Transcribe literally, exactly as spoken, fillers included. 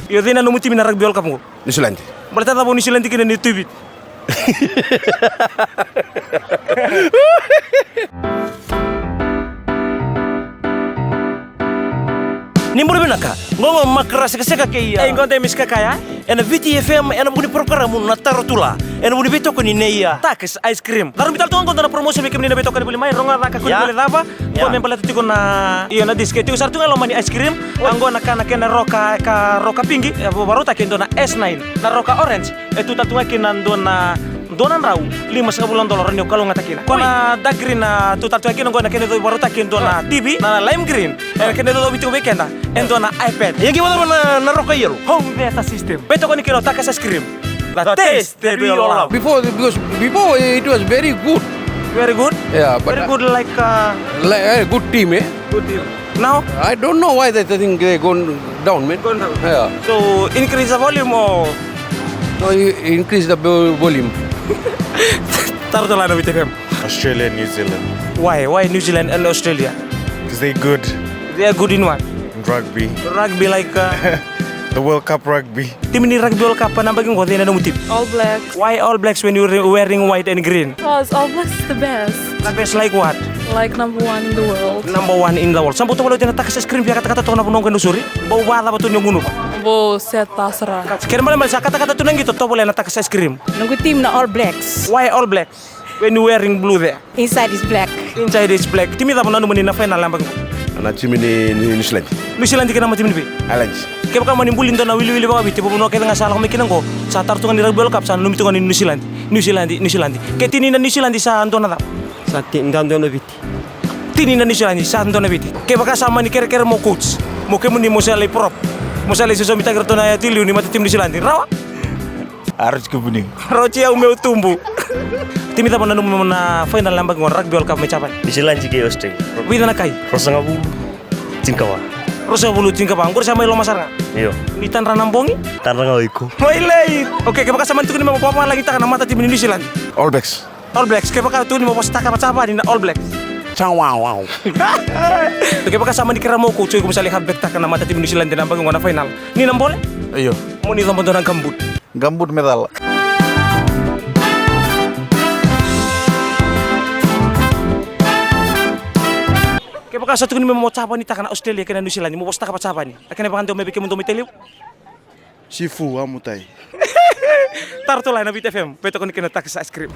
Io, cei na nomu timi na rugby World Cup qo? New Zealand. Baleta cava o New Zealand kina ni tui Viti? Ni bula vinaka, qo qo Makra Sekaseka kei, a, e qo Demis Kakaya. Ena Viti F M, ena vuku ni porokaramu na Taro Tula, ena vuku ni veitokoni nei, a, Takis Ice Cream. Caro mi tale tu ga qo dua na promotion vei kemuni na veitokoni vuli mai, rogoca ka kua ni vale cava. Qo me baleta tiko na, io, na disk, e tiko sara tu ga e loma ni ice cream. Qo na ka na kena roka, ka roka pink, e vakarautaki e dua na S nine. Na roka orange, e tu tale tu ga kina dua na, dua na drau limasagavulu na dola, rawa ni o kalougata kina. Qo na dark green, a, tu tale tu ga kina qo na kena vakarautaki e dua na T V, na lime green. E kena dodonu tiko vei keda e dua na iPad. Ia qai vacava na, na roka yellow? Home theater system. Veitokoni kina o Takis Ice Cream. The taste that we all love. Before, because before it was very good. Very good? Yeah, but, very good, like, uh, like a good team, eh? Good team. Now? I don't know why that thing they gone down, man. Gone down. Yeah. So increase the volume or? No, you increase the vo-, volume. Taro Tula ena Viti F M. Australia, New Zealand. Why? Why New Zealand and Australia? Because they're good. They are good in what? In rugby. Rugby, like, uh, the World Cup rugby. Timi ni rugby World Cup, naba qo, cei na nomu timi? All Blacks. Why All Blacks when you're wearing white and green? Because All Blacks is the best. The best like what? Like number one in the world. Number one in the world. Sa bau tovolea oti na Takis Ice Cream, via katakata toka na vanua qo e Nausori. Bau vakacava tu ni o gunuva? Bau set sara. Kena ibalebale sa katakata tu na qito, tovolea na Takis Ice Cream. Noqu team na All Blacks. Why All Blacks? When you wearing blue there? Inside is black. Inside is black. Timi cava o nanuma ni na final na yabaki qo? Na timi ni, ni New Zealand. New Zealand kei na timi ni vei? Ireland. Kevaka mani buli dua na wiliwili vakaviti, vakavanua kece ga sa lako mai kina qo, sa tara tu ga ni rugby World Cup, sa nanumi tu ga ni New Zealand. New Zealand, New Zealand. Ke tini na New Zealand sa dua na cava? Sa ti-, da dua na Viti. Tini na New Zealand sa dua na Viti. Kevaka sa mani kerekere mo coach, mo kemuni mo sa lai prop, mo sa lai sosomitaki iratou na yatu i liu ni matatimi New Zealand, rawa? Aro tiko vuni. Roti au meu tubu. Timi cava o nanuma na final na yabaki qo na rugby World Cup mai Japan? New Zealand kei Australia. Vica na kai? Ruasagavulu. Tinikava. Ruasagavulu tinikava. Qori sa mai loma sara ga? Io. Ni tadra na bogi? Tadra ga o iko. Mai lei. Okay, kevaka sa mani tukuni me vavalagitaka na matatimi ni New Zealand? All Blacks. All Blacks, kevaka tukuni mo vosataka vakajavani na All Blacks? Sa wow, wow. Kevaka sa mani kerea mo coach o iko mo sa lai halfbacktaka na matatimi New Zealand na yabaki qo na final, ni na bole? Io. Mo ni coba dua na gumboot. Gumboot me cala. Kevaka sa tukuni me mo javanitaka na Australia kei na New Zealand, mo vosataka vakajavani, a kena vakadeu me vei kemudou mai Tailevu? Sifu, amutai. Taro Tula ena Viti F M, veitokoni kina Takis Ice Cream.